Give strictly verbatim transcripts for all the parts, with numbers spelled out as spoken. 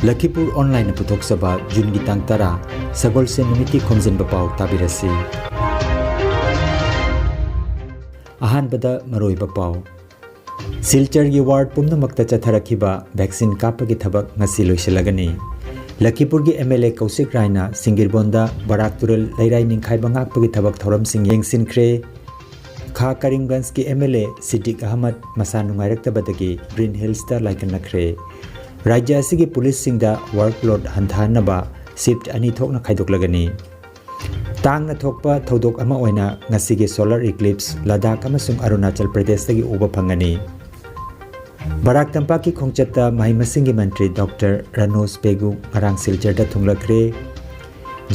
ꯂꯈꯤꯄꯨꯔ ꯑꯣꯟꯂꯥꯏꯟꯅ ꯄꯨꯊꯣꯛꯆꯕ ꯖꯨꯟꯒꯤ ꯇꯥꯡ ꯇꯔꯥ, ꯁꯒꯣꯜꯁꯦꯟ ꯅꯨꯃꯤꯠꯀꯤ ꯈꯣꯝꯖꯤꯟꯕ ꯄꯥꯎ ꯇꯥꯕꯤꯔꯁꯤ꯫ ꯑꯍꯥꯟꯕꯗ ꯃꯔꯨꯑꯣꯏꯕ ꯄꯥꯎ꯫ ꯁꯤꯜꯆꯔꯒꯤ ꯋꯥꯔꯗ ꯄꯨꯝꯅꯃꯛꯇ ꯆꯠꯊꯔꯛꯈꯤꯕ ꯚꯦꯛꯁꯤꯟ ꯀꯥꯞꯄꯒꯤ ꯊꯕꯛ ꯉꯁꯤ ꯂꯣꯏꯁꯤꯜꯂꯒꯅꯤ꯫ ꯂꯈꯤꯄꯨꯔꯒꯤ ꯑꯦꯝ ꯑꯦꯜ ꯑꯦ ꯀꯧꯁꯤꯛ ꯔꯥꯏꯅ ꯁꯤꯡꯒꯤꯔꯕꯣꯟꯗ ꯕꯔꯥꯛ ꯇꯨꯔꯦꯜ ꯂꯩꯔꯥꯏ ꯅꯤꯡꯈꯥꯏꯕ ꯉꯥꯛꯄꯒꯤ ꯊꯕꯛ ꯊꯧꯔꯝꯁꯤꯡ ꯌꯦꯡꯁꯤꯟꯈ꯭ꯔꯦ꯫ ꯈꯥ ꯀꯔꯤꯝꯒꯟꯖꯀꯤ M L A Siddique Ahmad ꯃꯁꯥ ꯅꯨꯡꯉꯥꯏꯔꯛꯇꯕꯗꯒꯤ ꯒ꯭ꯔꯤꯟ ꯍꯤꯜꯁꯇ ꯂꯥꯏꯀꯠꯅꯈ꯭ꯔꯦ꯫ ꯔꯥꯖ꯭ꯌ ꯑꯁꯤꯒꯤ ꯄꯨꯂꯤꯁꯁꯤꯡꯗ ꯋꯥꯔꯛꯂꯣꯗ ꯍꯟꯊꯍꯟꯅꯕ ꯁꯤꯐꯠ ꯑꯅꯤ ꯊꯣꯛꯅ ꯈꯥꯏꯗꯣꯛꯂꯒꯅꯤ꯫ ꯇꯥꯡꯅ ꯊꯣꯛꯄ ꯊꯧꯗꯣꯛ ꯑꯃ ꯑꯣꯏꯅ ꯉꯁꯤꯒꯤ ꯁꯣꯂꯔ ꯏꯀ꯭ꯂꯤꯞꯁ ꯂꯗꯥꯈ ꯑꯃꯁꯨꯡ ꯑꯔꯨꯅꯥꯆꯜ ꯄ꯭ꯔꯗꯦꯁꯇꯒꯤ ꯎꯕ ꯐꯪꯒꯅꯤ꯫ ꯕꯔꯥꯛ ꯇꯝꯄꯥꯛꯀꯤ ꯈꯣꯡꯆꯠꯇ ꯃꯍꯩ ꯃꯁꯤꯡꯒꯤ ꯃꯟꯇ꯭ꯔꯤ ꯗꯣꯛꯇꯔ ꯔꯥꯅꯣꯖ ꯄꯦꯒꯨ ꯉꯔꯥꯡ ꯁꯤꯜꯆꯔꯗ ꯊꯨꯡꯂꯈ꯭ꯔꯦ꯫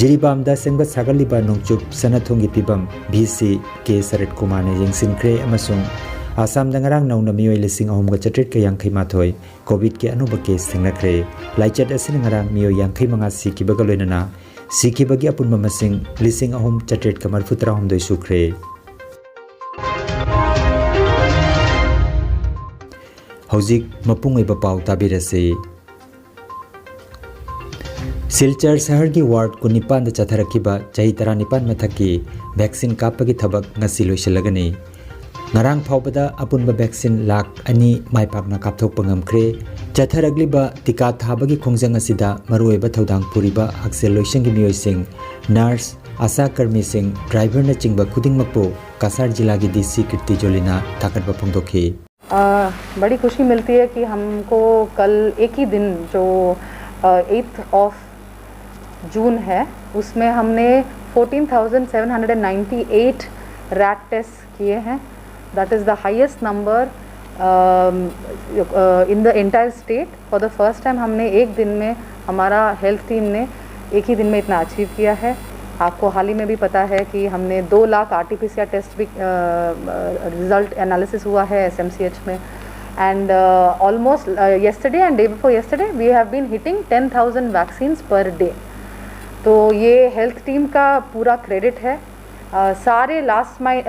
ꯖꯤꯔꯤꯕꯥꯝꯗ ꯁꯦꯝꯒꯠ ꯁꯥꯒꯠꯂꯤꯕ ꯅꯣꯡꯆꯨꯞ ꯁꯅꯥꯊꯣꯡꯒꯤ ꯐꯤꯕꯝ ꯚꯤ ꯁꯤ ꯀꯦ ꯁꯔꯠ ꯀꯨꯃꯥꯔꯅ ꯌꯦꯡꯁꯤꯟꯈ꯭ꯔꯦ ꯑꯃꯁꯨꯡ ꯑꯁꯥꯝꯗ ꯉꯔꯥꯡ ꯅꯧꯅ ꯃꯤꯑꯣꯏ ꯂꯤꯁꯤꯡ ꯑꯍꯨꯝꯒ ꯆꯥꯇ꯭ꯔꯦꯠꯀ ꯌꯥꯡꯈꯩ ꯃꯥꯊꯣꯏ ꯀꯣꯚꯤꯗꯀꯤ ꯑꯅꯧꯕ ꯀꯦꯁ ꯊꯦꯡꯅꯈ꯭ꯔꯦ꯫ ꯂꯥꯏꯆꯠ ꯑꯁꯤꯅ ꯉꯔꯥꯡ ꯃꯤꯑꯣꯏ ꯌꯥꯡꯈꯩ ꯃꯉꯥ ꯁꯤꯈꯤꯕꯒ ꯂꯣꯏꯅꯅ ꯁꯤꯈꯤꯕꯒꯤ ꯑꯄꯨꯟꯕ ꯃꯁꯤꯡ ꯂꯤꯁꯤꯡ ꯑꯍꯨꯝ ꯆꯥꯇ꯭ꯔꯦꯠꯀ ꯃꯔꯤꯐꯨ ꯇꯔꯥꯍꯨꯝꯗꯣꯏ ꯁꯨꯈ꯭ꯔꯦ꯫ ꯍꯧꯖꯤꯛ ꯃꯄꯨꯡ ꯑꯣꯏꯕ ꯄꯥꯎ ꯇꯥꯕꯤꯔꯁꯤ꯫ ꯁꯤꯜꯆꯔ ꯁꯍꯔꯒꯤ ꯋꯥꯔꯗ ꯀꯨꯟꯅꯤꯄꯥꯟꯗ ꯆꯠꯊꯔꯛꯈꯤꯕ ꯆꯍꯤ ꯇꯔꯥꯅꯤꯄꯥꯟ ꯃꯊꯛꯀꯤ ꯚꯦꯛꯁꯤꯟ ꯀꯥꯞꯄꯒꯤ ꯊꯕꯛ ꯉꯁꯤ ꯂꯣꯏꯁꯤꯜꯂꯒꯅꯤ꯫ ꯉꯔꯥꯡ ꯐꯥꯎꯕꯗ ꯑꯄꯨꯟꯕ ꯚꯦꯛꯁꯤꯟ ꯂꯥꯈ ꯑꯅꯤ ꯃꯥꯏ ꯄꯥꯛꯅ ꯀꯥꯞꯊꯣꯛꯄ ꯉꯝꯈ꯭ꯔꯦ꯫ ꯆꯠꯊꯔꯛꯂꯤꯕ ꯇꯤꯀꯥ ꯊꯥꯕꯒꯤ ꯈꯣꯡꯖꯪ ꯑꯁꯤꯗ ꯃꯔꯨꯑꯣꯏꯕ ꯊꯧꯗꯥꯡ ꯄꯨꯔꯤꯕ ꯍꯛꯁꯦꯜ ꯂꯣꯏꯁꯪꯒꯤ ꯃꯤꯑꯣꯏꯁꯤꯡ, ꯅꯔꯁ, ꯑꯁꯥ ꯀꯔꯃꯤꯁꯤꯡ, ꯗ꯭ꯔꯥꯏꯚꯔꯅꯆꯤꯡꯕ ꯈꯨꯗꯤꯡꯃꯛꯄꯨ ꯀꯁꯥꯔ ꯖꯤꯂꯥꯒꯤ ꯗꯤ ꯁꯤ ꯀꯤꯔꯇꯤ ꯖꯣꯂꯤꯅ ꯊꯥꯒꯠꯄ ꯐꯣꯡꯗꯣꯛꯈꯤ꯫ अ, बड़ी खुशी मिलती है कि हमको कल एक ही दिन, जो एट्थ ऑफ जून है, उसमें हमने fourteen thousand seven hundred and ninety eight RAT test किए हैं। That is the highest number in the entire state। For the first time हमने एक दिन में, हमारा हेल्थ टीम ने एक ही दिन में इतना अचीव किया है। आपको हाल ही में भी पता है कि हमने दो lakh R T P C R test भी, रिजल्ट एनालिसिस हुआ है एस एम सी एच में। And almost yesterday and day before yesterday we have been hitting ten thousand vaccines per day। तो ये हेल्थ टीम का पूरा क्रेडिट है। अ, सारे लास्ट माइल,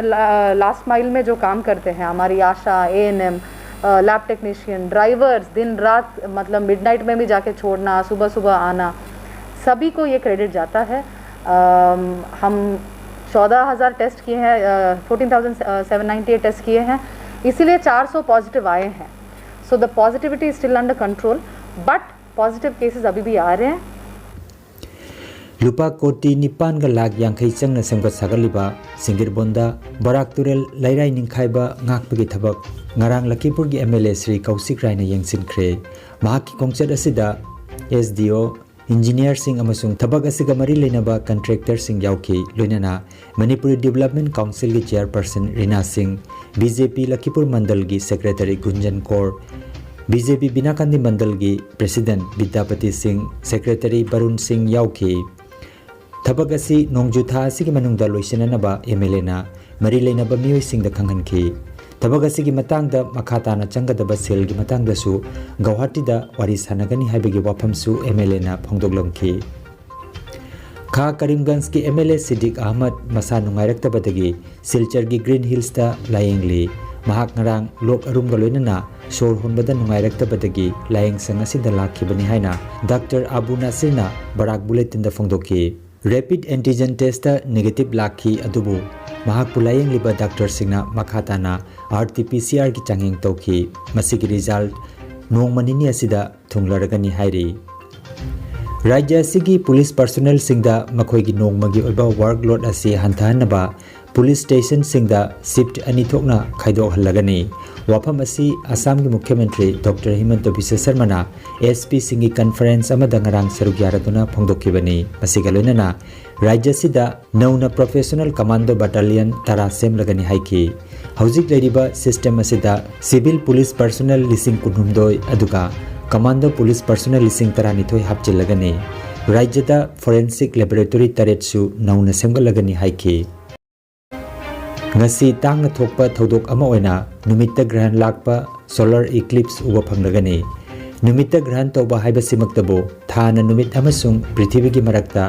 लास्ट माइल में जो काम करते हैं, हमारी ASHA, A N M, lab technician, drivers, दिन रात, मतलब मिडनाइट में भी जाके छोड़ना, सुबह सुबह आना, सभी को ये क्रेडिट जाता है। अम, हम चौदह हज़ार टेस्ट किए हैं, fourteen thousand seven ninety eight test किए हैं, इसीलिए चार सौ पॉजिटिव आए हैं। So the positivity is still under control, but positive cases अभी भी आ रहे हैं। ꯂꯨꯄꯥ ꯀꯣꯇꯤ ꯅꯤꯄꯥꯟꯒ ꯂꯥꯈ ꯌꯥꯡꯈꯩ ꯆꯪꯅ ꯁꯦꯝꯒꯠ ꯁꯥꯒꯠꯂꯤꯕ ꯁꯤꯡꯒꯤꯔꯕꯣꯟꯗ ꯕꯔꯥꯛ ꯇꯨꯔꯦꯜ ꯂꯩꯔꯥꯏ ꯅꯤꯡꯈꯥꯏꯕ ꯉꯥꯛꯄꯒꯤ ꯊꯕꯛ ꯉꯔꯥꯡ ꯂꯈꯤꯄꯨꯔꯒꯤ ꯑꯦꯝ ꯑꯦꯜ ꯑꯦ ꯁ꯭ꯔꯤ ꯀꯧꯁꯤꯛ ꯔꯥꯏꯅ ꯌꯦꯡꯁꯤꯟꯈ꯭ꯔꯦ꯫ ꯃꯍꯥꯛꯀꯤ ꯈꯣꯡꯆꯠ ꯑꯁꯤꯗ ꯑꯦꯁ ꯗꯤ ꯑꯣ, ꯏꯟꯖꯤꯅꯤꯌꯔꯁꯤꯡ ꯑꯃꯁꯨꯡ ꯊꯕꯛ ꯑꯁꯤꯒ ꯃꯔꯤ ꯂꯩꯅꯕ ꯀꯟꯇ꯭ꯔꯦꯛꯇꯔꯁꯤꯡ ꯌꯥꯎꯈꯤ, ꯂꯣꯏꯅꯅ ꯃꯅꯤꯄꯨꯔꯤ ꯗꯤꯕꯦꯂꯞꯃꯦꯟ ꯀꯥꯎꯟꯁꯤꯜꯒꯤ ꯆꯦꯌꯔꯄꯔꯁꯟ ꯔꯤꯅꯥ ꯁꯤꯡ, ꯕꯤ ꯖꯦ ꯄꯤ ꯂꯈꯤꯄꯨꯔ ꯃꯟꯗꯜꯒꯤ ꯁꯦꯀ꯭ꯔꯦꯇꯔꯤ ꯒꯨꯟꯖꯟ ꯀꯣꯔ, ꯕꯤ ꯖꯦ ꯄꯤ ꯕꯤꯅꯥꯀꯥꯟꯗꯤ ꯃꯟꯗꯜꯒꯤ ꯄ꯭ꯔꯦꯁꯤꯗꯦꯟꯠ ꯕꯤꯗ꯭ꯌꯥꯄꯇꯤ ꯁꯤꯡ, ꯁꯦꯀ꯭ꯔꯦꯇꯔꯤ ꯕꯔꯨꯟ ꯁꯤꯡ ꯌꯥꯎꯈꯤ꯫ ꯊꯕꯛ ꯑꯁꯤ ꯅꯣꯡꯖꯨ ꯊꯥ ꯑꯁꯤꯒꯤ ꯃꯅꯨꯡꯗ ꯂꯣꯏꯁꯤꯟꯅꯅꯕ ꯑꯦꯝ ꯑꯦꯜ ꯑꯦꯅ ꯃꯔꯤ ꯂꯩꯅꯕ ꯃꯤꯑꯣꯏꯁꯤꯡꯗ ꯈꯪꯍꯟꯈꯤ꯫ ꯊꯕꯛ ꯑꯁꯤꯒꯤ ꯃꯇꯥꯡꯗ ꯃꯈꯥ ꯇꯥꯅ ꯆꯪꯒꯗꯕ ꯁꯦꯜꯒꯤ ꯃꯇꯥꯡꯗꯁꯨ ꯒꯧꯍꯥꯇꯤꯗ ꯋꯥꯔꯤ ꯁꯥꯟꯅꯒꯅꯤ ꯍꯥꯏꯕꯒꯤ ꯋꯥꯐꯝꯁꯨ ꯑꯦꯝ ꯑꯦꯜ ꯑꯦꯅ ꯐꯣꯡꯗꯣꯛꯂꯝꯈꯤ꯫ ꯈꯥ ꯀꯔꯤꯝꯒꯟꯖꯀꯤ M L A Siddique Ahmad ꯃꯁꯥ ꯅꯨꯡꯉꯥꯏꯔꯛꯇꯕꯗꯒꯤ ꯁꯤꯜꯆꯔꯒꯤ ꯒ꯭ꯔꯤꯟ ꯍꯤꯜꯁꯇ ꯂꯥꯌꯦꯡꯂꯤ꯫ ꯃꯍꯥꯛ ꯉꯔꯥꯡ ꯂꯣꯛ ꯑꯔꯨꯝꯒ ꯂꯣꯏꯅꯅ ꯁꯣꯔ ꯍꯣꯟꯕꯗ ꯅꯨꯡꯉꯥꯏꯔꯛꯇꯕꯗꯒꯤ ꯂꯥꯌꯦꯡꯁꯪ ꯑꯁꯤꯗ ꯂꯥꯛꯈꯤꯕꯅꯤ ꯍꯥꯏꯅ ꯗꯥꯛꯇꯔ ꯑꯕꯨ ꯅꯥꯁꯤꯔꯅ ꯕꯔꯥꯛ ꯕꯨꯂꯦꯇꯤꯟꯗ ꯐꯣꯡꯗꯣꯛꯈꯤ꯫ ꯔꯦꯄꯤꯗ ꯑꯦꯟꯇꯤꯖꯦꯟ ꯇꯦꯁꯇ ꯅꯦꯒꯦꯇꯤꯚ ꯂꯥꯛꯈꯤ, ꯑꯗꯨꯕꯨ ꯃꯍꯥꯛꯄꯨ ꯂꯥꯌꯦꯡꯂꯤꯕ ꯗꯥꯛꯇꯔꯁꯤꯡꯅ ꯃꯈꯥ ꯇꯥꯅ ꯑꯥꯔ ꯇꯤ ꯄꯤ ꯁꯤ ꯑꯥꯔꯒꯤ ꯆꯥꯡꯌꯦꯡ ꯇꯧꯈꯤ꯫ ꯃꯁꯤꯒꯤ ꯔꯤꯖꯜꯠ ꯅꯣꯡꯃ ꯅꯤꯅꯤ ꯑꯁꯤꯗ ꯊꯨꯡꯂꯔꯒꯅꯤ ꯍꯥꯏꯔꯤ꯫ ꯔꯥꯖ꯭ꯌ ꯑꯁꯤꯒꯤ ꯄꯨꯂꯤꯁ ꯄꯔꯁꯣꯅꯦꯜꯁꯤꯡꯗ ꯃꯈꯣꯏꯒꯤ ꯅꯣꯡꯃꯒꯤ ꯑꯣꯏꯕ ꯋꯥꯔꯛꯂꯣꯗ ꯑꯁꯤ ꯍꯟꯊꯍꯟꯅꯕ ꯄꯨꯂꯤꯁ ꯁ꯭ꯇꯦꯁꯟꯁꯤꯡꯗ ꯁꯤꯐꯠ ꯑꯅꯤ ꯊꯣꯛꯅ ꯈꯥꯏꯗꯣꯛꯍꯜꯂꯒꯅꯤ꯫ ꯋꯥꯐꯝ ꯑꯁꯤ ꯑꯁꯥꯝꯒꯤ ꯃꯨꯈ꯭ꯌ ꯃꯟꯇ꯭ꯔꯤ ꯗꯣꯛꯇꯔ ꯍꯤꯃꯟꯇ ꯕꯤꯁ꯭ꯋ ꯁꯔꯃꯅ ꯑꯦꯁ ꯄꯤꯁꯤꯡꯒꯤ ꯀꯟꯐꯔꯦꯟꯁ ꯑꯃꯗ ꯉꯔꯥꯡ ꯁꯔꯨꯛ ꯌꯥꯔꯗꯨꯅ ꯐꯣꯡꯗꯣꯛꯈꯤꯕꯅꯤ꯫ ꯃꯁꯤꯒ ꯂꯣꯏꯅꯅ ꯔꯥꯖ꯭ꯌ ꯑꯁꯤꯗ ꯅꯧꯅ ꯄ꯭ꯔꯣꯐꯦꯁꯅꯦꯜ ꯀꯃꯥꯟꯗꯣ ꯕꯠꯇꯥꯂꯤꯌꯟ ꯇꯔꯥ ꯁꯦꯝꯂꯒꯅꯤ ꯍꯥꯏꯈꯤ꯫ ꯍꯧꯖꯤꯛ ꯂꯩꯔꯤꯕ ꯁꯤꯁꯇꯦꯝ ꯑꯁꯤꯗ ꯁꯤꯚꯤꯜ ꯄꯨꯂꯤꯁ ꯄꯔꯁꯣꯅꯦꯜ ꯂꯤꯁꯤꯡ ꯀꯨꯟꯍꯨꯝꯗꯣꯏ ꯑꯗꯨꯒ ꯀꯃꯥꯟꯗꯣ ꯄꯨꯂꯤꯁ ꯄꯔꯁꯣꯅꯦꯜ ꯂꯤꯁꯤꯡ ꯇꯔꯥꯅꯤꯊꯣꯏ ꯍꯥꯞꯆꯤꯜꯂꯒꯅꯤ꯫ ꯔꯥꯖ꯭ꯌꯗ ꯐꯣꯔꯦꯟꯁꯤꯛ ꯂꯦꯕꯣꯔꯦꯇꯣꯔꯤ ꯇꯔꯦꯠꯁꯨ ꯅꯧꯅ ꯁꯦꯝꯒꯠꯂꯒꯅꯤ ꯍꯥꯏꯈꯤ꯫ ꯉꯁꯤ ꯇꯥꯡꯅ ꯊꯣꯛꯄ ꯊꯧꯗꯣꯛ ꯑꯃ ꯑꯣꯏꯅ ꯅꯨꯃꯤꯠꯇ ꯒ꯭ꯔꯍꯟ ꯂꯥꯛꯄ, ꯁꯣꯂꯔ ꯏꯀ꯭ꯂꯤꯞꯁ, ꯎꯕ ꯐꯪꯂꯒꯅꯤ꯫ ꯅꯨꯃꯤꯠꯇ ꯒ꯭ꯔꯍꯟ ꯇꯧꯕ ꯍꯥꯏꯕꯁꯤꯃꯛꯇꯕꯨ ꯊꯥꯅ ꯅꯨꯃꯤꯠ ꯑꯃꯁꯨꯡ ꯄ꯭ꯔꯤꯊꯤꯕꯤꯒꯤ ꯃꯔꯛꯇ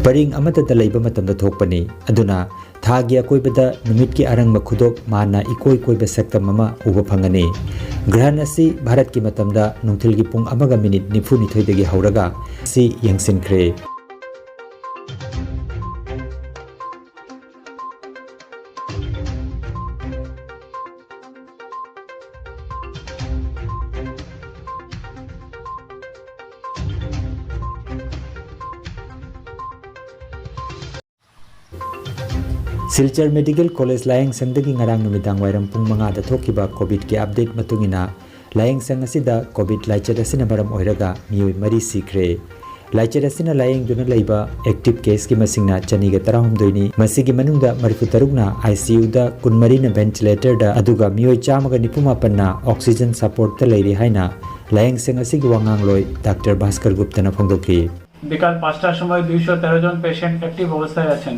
ꯄꯔꯤꯡ ꯑꯃꯠꯇꯗ ꯂꯩꯕ ꯃꯇꯝꯗ ꯊꯣꯛꯄꯅꯤ꯫ ꯑꯗꯨꯅ ꯊꯥꯒꯤ ꯑꯀꯣꯏꯕꯗ ꯅꯨꯃꯤꯠꯀꯤ ꯑꯔꯪꯕ ꯈꯨꯗꯣꯞ ꯃꯥꯅ ꯏꯀꯣꯏ ꯀꯣꯏꯕ ꯁꯛꯇꯝ ꯑꯃ ꯎꯕ ꯐꯪꯒꯅꯤ꯫ ꯒ꯭ꯔꯍꯟ ꯑꯁꯤ ꯚꯥꯔꯠꯀꯤ ꯃꯇꯝꯗ ꯅꯨꯡꯊꯤꯜꯒꯤ ꯄꯨꯡ ꯑꯃꯒ ꯃꯤꯅꯤꯠ ꯅꯤꯐꯨꯅꯤꯊꯣꯏꯗꯒꯤ ꯍꯧꯔꯒ ꯑꯁꯤ ꯌꯦꯡꯁꯤꯟꯈ꯭ꯔꯦ꯫ ꯁꯤꯜꯆꯔ ꯃꯦꯗꯤꯀꯦꯜ ꯀꯣꯂꯦꯖ ꯂꯥꯌꯦꯡꯁꯪꯗꯒꯤ ꯉꯔꯥꯡ ꯅꯨꯃꯤꯗꯥꯡ ꯋꯥꯏꯔꯝ ꯄꯨꯡ ꯃꯉꯥꯗ ꯊꯣꯛꯈꯤꯕ ꯀꯣꯚꯤꯗꯀꯤ ꯑꯞꯗꯦꯠ ꯃꯇꯨꯡ ꯏꯟꯅ, ꯂꯥꯌꯦꯡꯁꯪ ꯑꯁꯤꯗ ꯀꯣꯚꯤꯗ ꯂꯥꯏꯆꯠ ꯑꯁꯤꯅ ꯃꯔꯝ ꯑꯣꯏꯔꯒ ꯃꯤꯑꯣꯏ ꯃꯔꯤ ꯁꯤꯈ꯭ꯔꯦ꯫ ꯂꯥꯏꯆꯠ ꯑꯁꯤꯅ ꯂꯥꯌꯦꯡꯗꯨꯅ ꯂꯩꯕ ꯑꯦꯛꯇꯤꯚ ꯀꯦꯁꯀꯤ ꯃꯁꯤꯡꯅ ꯆꯅꯤꯒ ꯇꯔꯥꯍꯨꯝꯗꯣꯏꯅꯤ꯫ ꯃꯁꯤꯒꯤ ꯃꯅꯨꯡꯗ ꯃꯔꯤꯐꯨ ꯇꯔꯨꯛꯅ ICUꯗ, ꯀꯨꯟꯃꯔꯤꯅ ventilatorꯗ, ꯑꯗꯨꯒ ꯃꯤꯑꯣꯏ ꯆꯥꯝꯃꯒ ꯅꯤꯐꯨ ꯃꯥꯄꯟꯅ oxygen supportꯇ ꯂꯩꯔꯤ ꯍꯥꯏꯅ ꯂꯥꯌꯦꯡꯁꯪ ꯑꯁꯤꯒꯤ ꯋꯥꯉꯥꯡꯂꯣꯏ ꯗꯥꯛꯇꯔ ꯚꯥꯁꯀꯔ ꯒꯨꯞꯇꯅ ꯐꯣꯡꯗꯣꯛꯈꯤ꯫ বিকাল পাঁচটার সময় দুইশো তেরো জন পেশেন্ট অ্যাক্টিভ অবস্থায় আছেন।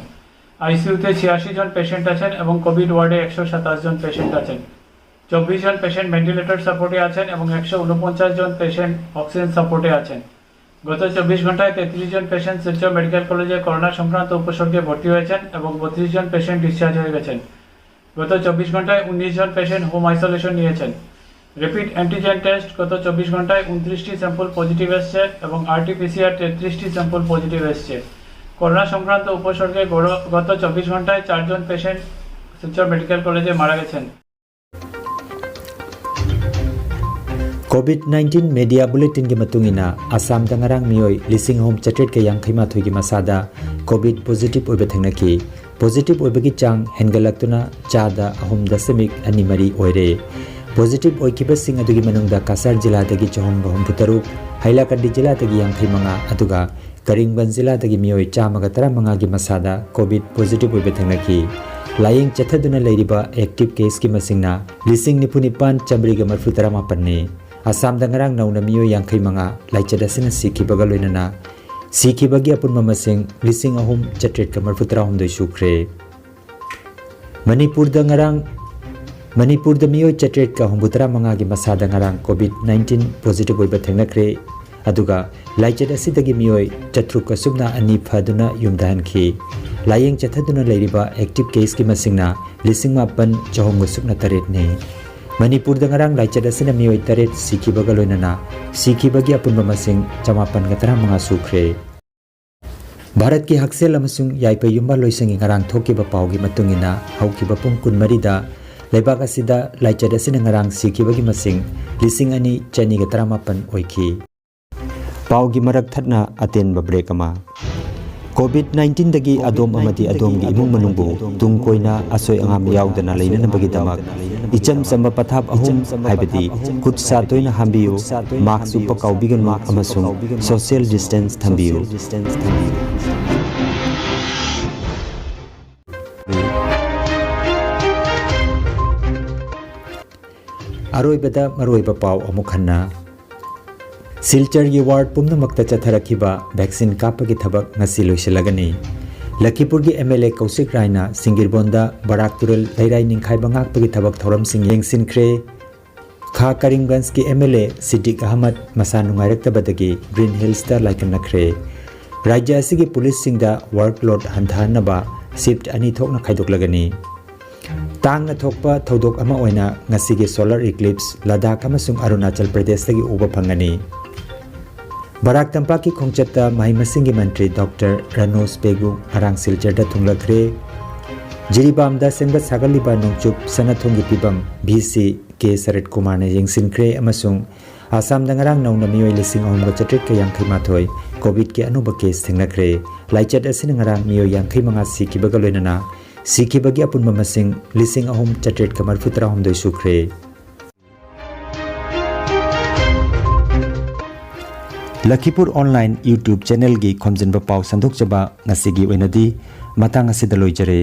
আইসিইউতে ছিয়াশি জন পেশেন্ট আছেন এবং কোভিড ওয়ার্ডে একশো সাতাশ জন পেশেন্ট আছেন। চব্বিশ জন পেশেন্ট ভেন্টিলেটর সাপোর্টে আছেন এবং একশো ঊনপঞ্চাশ জন পেশেন্ট অক্সিজেন সাপোর্টে আছেন। গত চব্বিশ ঘন্টায় তেত্রিশ জন পেশেন্ট শিলচর মেডিকেল কলেজে করোনা সংক্রান্ত উপসর্গে ভর্তি হয়েছেন এবং বত্রিশ জন পেশেন্ট ডিসচার্জ হয়ে গেছেন। গত চব্বিশ ঘন্টায় উনিশ জন পেশেন্ট হোম আইসোলেশন নিয়েছেন। র্যাপিড অ্যান্টিজেন টেস্ট গত চব্বিশ ঘন্টায় ঊনত্রিশটি স্যাম্পল পজিটিভ এসছে এবং আরটিপিসিআর তেত্রিশটি স্যাম্পল পজিটিভ এসছে। করোনা সংক্রান্ত উপসর্গে গড়-, গত চব্বিশ ঘন্টায় চারজন পেশেন্ট শিলচর মেডিকেল কলেজে মারা গেছেন। ꯀꯣꯚꯤꯗ ꯅꯥꯏꯟꯇꯤꯟ ꯃꯦꯗꯤꯌꯥ ꯕꯨꯂꯦꯇꯤꯟꯒꯤ ꯃꯇꯨꯡ ꯏꯟꯅ, ꯑꯁꯥꯝꯗ ꯉꯔꯥꯡ ꯃꯤꯑꯣꯏ ꯂꯤꯁꯤꯡ ꯑꯍꯨꯝ ꯆꯥꯇ꯭ꯔꯦꯠꯀ ꯌꯥꯡꯈꯩ ꯃꯥꯊꯣꯏꯒꯤ ꯃꯁꯥꯗ ꯀꯣꯚꯤꯗ ꯄꯣꯖꯤꯇꯤꯚ ꯑꯣꯏꯕ ꯊꯦꯡꯅꯈꯤ꯫ ꯄꯣꯖꯤꯇꯤꯚ ꯑꯣꯏꯕꯒꯤ ꯆꯥꯡ ꯍꯦꯟꯒꯠꯂꯛꯇꯨꯅ ꯆꯥꯗ ꯑꯍꯨꯝ ꯗꯁꯃꯤꯛ ꯑꯅꯤ ꯃꯔꯤ ꯑꯣꯏꯔꯦ꯫ ꯄꯣꯖꯤꯇꯤꯚ ꯑꯣꯏꯈꯤꯕꯁꯤꯡ ꯑꯗꯨꯒꯤ ꯃꯅꯨꯡꯗ ꯀꯥꯁꯥꯔ ꯖꯤꯂꯥꯗꯒꯤ ꯆꯍꯨꯝꯒ ꯍꯨꯝꯐꯨ ꯇꯔꯨꯛ, ꯍꯥꯏꯂꯥꯀꯟꯗꯤ ꯖꯤꯂꯥꯗꯒꯤ ꯌꯥꯡꯈꯩ ꯃꯉꯥ, ꯑꯗꯨꯒ ꯀꯔꯤꯝꯒꯟꯖ ꯖꯤꯂꯥꯗꯒꯤ ꯃꯤꯑꯣꯏ ꯆꯥꯝꯃꯒ ꯇꯔꯥꯃꯉꯥꯒꯤ ꯃꯁꯥꯗ ꯀꯣꯚꯤꯗ ꯄꯣꯖꯤꯇꯤꯚ ꯑꯣꯏꯕ ꯊꯦꯡꯅꯈꯤ꯫ ꯂꯥꯌꯦꯡ ꯆꯠꯊꯗꯨꯅ ꯂꯩꯔꯤꯕ ꯑꯦꯛꯇꯤꯚ ꯀꯦꯁꯀꯤ ꯃꯁꯤꯡꯅ ꯂꯤꯁꯤꯡ ꯅꯤꯐꯨ ꯅꯤꯄꯥꯟ ꯆꯥꯃꯔꯤꯒ ꯃꯔꯤꯐꯨ ꯇꯔꯥꯃꯥꯄꯟꯅꯤ꯫ ꯑꯁꯥꯝꯗ ꯉꯔꯥꯡ ꯅꯧꯅ ꯃꯤꯑꯣꯏ ꯌꯥꯡꯈꯩ ꯃꯉꯥ ꯂꯥꯏꯆꯠ ꯑꯁꯤꯅ ꯁꯤꯈꯤꯕꯒ ꯂꯣꯏꯅꯅ ꯁꯤꯈꯤꯕꯒꯤ ꯑꯄꯨꯟꯕ ꯃꯁꯤꯡ ꯂꯤꯁꯤꯡ ꯑꯍꯨꯝ ꯆꯥꯇ꯭ꯔꯦꯠꯀ ꯃꯔꯤꯐꯨ ꯇꯔꯥꯍꯨꯝꯗꯣꯏ ꯁꯨꯈ꯭ꯔꯦ꯫ ꯃꯅꯤꯄꯨꯔꯗ ꯉꯔꯥꯡ, ꯃꯅꯤꯄꯨꯔꯗ ꯃꯤꯑꯣꯏ ꯆꯥꯇ꯭ꯔꯦꯠꯀ ꯍꯨꯝꯐꯨ ꯇꯔꯥꯃꯉꯥꯒꯤ ꯃꯁꯥꯗ ꯉꯔꯥꯡ ꯀꯣꯚꯤꯗ ꯅꯥꯏꯟꯇꯤꯟ ꯄꯣꯖꯤꯇꯤꯚ ꯑꯣꯏꯕ ꯊꯦꯡꯅꯈ꯭ꯔꯦ꯫ ꯑꯗꯨꯒ ꯂꯥꯏꯆꯠ ꯑꯁꯤꯗꯒꯤ ꯃꯤꯑꯣꯏ ꯆꯥꯇ꯭ꯔꯨꯛꯀ ꯁꯨꯞꯅ ꯑꯅꯤ ꯐꯗꯨꯅ ꯌꯨꯝꯗ ꯍꯟꯈꯤ꯫ ꯂꯥꯌꯦꯡ ꯆꯠꯊꯗꯨꯅ ꯂꯩꯔꯤꯕ active caseꯀꯤ ꯃꯁꯤꯡꯅ ꯂꯤꯁꯤꯡ ꯃꯥꯄꯟ ꯆꯍꯨꯝꯒ ꯁꯨꯞꯅ ꯇꯔꯦꯠꯅꯤ꯫ ꯃꯅꯤꯄꯨꯔꯗ ꯉꯔꯥꯡ ꯂꯥꯏꯆꯠ ꯑꯁꯤꯅ ꯃꯤꯑꯣꯏ ꯇꯔꯦꯠ ꯁꯤꯈꯤꯕꯒ ꯂꯣꯏꯅꯅ ꯁꯤꯈꯤꯕꯒꯤ ꯑꯄꯨꯟꯕ ꯃꯁꯤꯡ ꯆꯃꯥꯄꯟꯒ ꯇꯔꯥꯃꯉꯥ ꯁꯨꯈ꯭ꯔꯦ꯫ ꯚꯥꯔꯠꯀꯤ ꯍꯛꯁꯦꯜ ꯑꯃꯁꯨꯡ ꯌꯥꯏꯐ ꯌꯨꯝꯕꯥꯜꯂꯣꯏꯁꯪꯒꯤ ꯉꯔꯥꯡ ꯊꯣꯛꯈꯤꯕ ꯄꯥꯎꯒꯤ ꯃꯇꯨꯡ ꯏꯟꯅ, ꯍꯧꯈꯤꯕ ꯄꯨꯡ ꯀꯨꯟꯃꯔꯤꯗ ꯂꯩꯕꯥꯛ ꯑꯁꯤꯗ ꯂꯥꯏꯆꯠ ꯑꯁꯤꯅ ꯉꯔꯥꯡ ꯁꯤꯈꯤꯕꯒꯤ ꯃꯁꯤꯡ ꯂꯤꯁꯤꯡ ꯑꯅꯤ ꯆꯅꯤꯒ ꯇꯔꯥꯃꯥꯄꯟ ꯑꯣꯏꯈꯤ꯫ ꯄꯥꯎꯒꯤ ꯃꯔꯛ ꯊꯠꯅ ꯑꯇꯦꯟꯕ break ꯑꯃ꯫ COVID nineteenꯗꯒꯤ ꯑꯗꯣꯝ ꯑꯃꯗꯤ ꯑꯗꯣꯝꯒꯤ ꯏꯃꯨꯡ ꯃꯅꯨꯡꯕꯨ ꯇꯨꯡ ꯀꯣꯏꯅ ꯑꯁꯣꯏ ꯑꯉꯥꯝ ꯌꯥꯎꯗꯅ ꯂꯩꯅꯅꯕꯒꯤꯗꯃꯛ ꯏꯆꯝ ꯆꯝꯕ ꯄꯊꯥꯞ ꯑꯍꯨꯝ, ꯍꯥꯏꯕꯗꯤ ꯈꯨꯠ ꯁꯥ ꯇꯣꯏꯅ ꯍꯥꯝꯕꯤꯌꯨ, mask ꯎꯞꯄ ꯀꯥꯎꯕꯤꯒꯅꯨ ꯑꯃꯁꯨꯡ social distance ꯊꯝꯕꯤꯌꯨ꯫ ꯑꯔꯣꯏꯕꯗ ꯃꯔꯨꯑꯣꯏꯕ ꯄꯥꯎ ꯑꯃꯨꯛ ꯍꯟꯅ꯫ ꯁꯤꯜꯆꯔꯒꯤ ward ꯄꯨꯝꯅꯃꯛꯇ ꯆꯠꯊꯔꯛꯈꯤꯕ vaccine ꯀꯥꯞꯄꯒꯤ ꯊꯕꯛ ꯉꯁꯤ ꯂꯣꯏꯁꯤꯜꯂꯒꯅꯤ꯫ ꯂꯈꯤꯄꯨꯔꯒꯤ MLA ꯀꯧꯁꯤꯛ ꯔꯥꯏꯅ ꯁꯤꯡꯒꯤꯔꯕꯣꯟꯗ ꯕꯔꯥꯛ ꯇꯨꯔꯦꯜ ꯂꯩꯔꯥꯏ ꯅꯤꯡꯈꯥꯏꯕ ꯉꯥꯛꯄꯒꯤ ꯊꯕꯛ ꯊꯧꯔꯝꯁꯤꯡ ꯌꯦꯡꯁꯤꯟꯈ꯭ꯔꯦ꯫ ꯈꯥ ꯀꯔꯤꯝꯒꯟꯖꯀꯤ MLA ꯁꯤꯗꯤꯛ ꯑꯍꯃꯗ ꯃꯁꯥ ꯅꯨꯡꯉꯥꯏꯔꯛꯇꯕꯗꯒꯤ Green Hillsꯇ ꯂꯥꯏꯀꯠꯅꯈ꯭ꯔꯦ꯫ ꯔꯥꯖ꯭ꯌ ꯑꯁꯤꯒꯤ ꯄꯨꯂꯤꯁꯁꯤꯡꯗ workload ꯍꯟꯊꯍꯟꯅꯕ shift ꯑꯅꯤ ꯊꯣꯛꯅ ꯈꯥꯏꯗꯣꯛꯂꯒꯅꯤ꯫ ꯇꯥꯡꯅ ꯊꯣꯛꯄ ꯊꯧꯗꯣꯛ ꯑꯃ ꯑꯣꯏꯅ ꯉꯁꯤꯒꯤ solar eclipse ꯂꯗꯥꯈ ꯑꯃꯁꯨꯡ ꯑꯔꯨꯅꯥꯆꯜ ꯄ꯭ꯔꯗꯦꯁꯇꯒꯤ ꯎꯕ ꯐꯪꯒꯅꯤ꯫ ꯕꯔꯥꯛ ꯇꯝꯄꯥꯛꯀꯤ ꯈꯣꯡꯆꯠꯇ ꯃꯍꯩ ꯃꯁꯤꯡꯒꯤ ꯃꯟꯇ꯭ꯔꯤ ꯗꯣꯛꯇꯔ ꯔꯅꯣꯖ ꯄꯦꯒꯨ ꯉꯔꯥꯡ ꯁꯤꯜꯆꯔꯗ ꯊꯨꯡꯂꯈ꯭ꯔꯦ꯫ ꯖꯤꯔꯤꯕꯥꯝꯗ ꯁꯦꯝꯒꯠ ꯁꯥꯒꯠꯂꯤꯕ ꯅꯣꯡꯆꯨꯞ ꯁꯅꯥꯊꯣꯡꯒꯤ ꯐꯤꯕꯝ VC ꯀꯦ ꯁꯔꯠ ꯀꯨꯃꯥꯔꯅ ꯌꯦꯡꯁꯤꯟꯈ꯭ꯔꯦ ꯑꯃꯁꯨꯡ ꯑꯁꯥꯝꯗ ꯉꯔꯥꯡ ꯅꯧꯅ ꯃꯤꯑꯣꯏ ꯂꯤꯁꯤꯡ ꯑꯍꯨꯝꯒ ꯆꯥꯇ꯭ꯔꯦꯠꯀ ꯌꯥꯡꯈꯩ ꯃꯥꯊꯣꯏ COVID-ꯀꯤ ꯑꯅꯧꯕ case ꯊꯦꯡꯅꯈ꯭ꯔꯦ꯫ ꯂꯥꯏꯆꯠ ꯑꯁꯤꯅ ꯉꯔꯥꯡ ꯃꯤꯑꯣꯏ ꯌꯥꯡꯈꯩ ꯃꯉꯥ ꯁꯤꯈꯤꯕꯒ ꯂꯣꯏꯅꯅ ꯁꯤꯈꯤꯕꯒꯤ ꯑꯄꯨꯟꯕ ꯃꯁꯤꯡ ꯂꯤꯁꯤꯡ ꯑꯍꯨꯝ ꯆꯥꯇ꯭ꯔꯦꯠꯀ ꯃꯔꯤꯐꯨ ꯇꯔꯥꯍꯨꯝꯗꯣꯏ ꯁꯨꯈ꯭ꯔꯦ꯫ ꯂꯈꯤꯄꯨꯔ online YouTube channelꯒꯤ ꯈꯣꯝꯖꯤꯟꯕ ꯄꯥꯎ ꯁꯟꯗꯣꯛꯆꯕ ꯉꯁꯤꯒꯤ ꯑꯣꯏꯅꯗꯤ ꯃꯇꯥꯡ ꯑꯁꯤꯗ ꯂꯣꯏꯖꯔꯦ꯫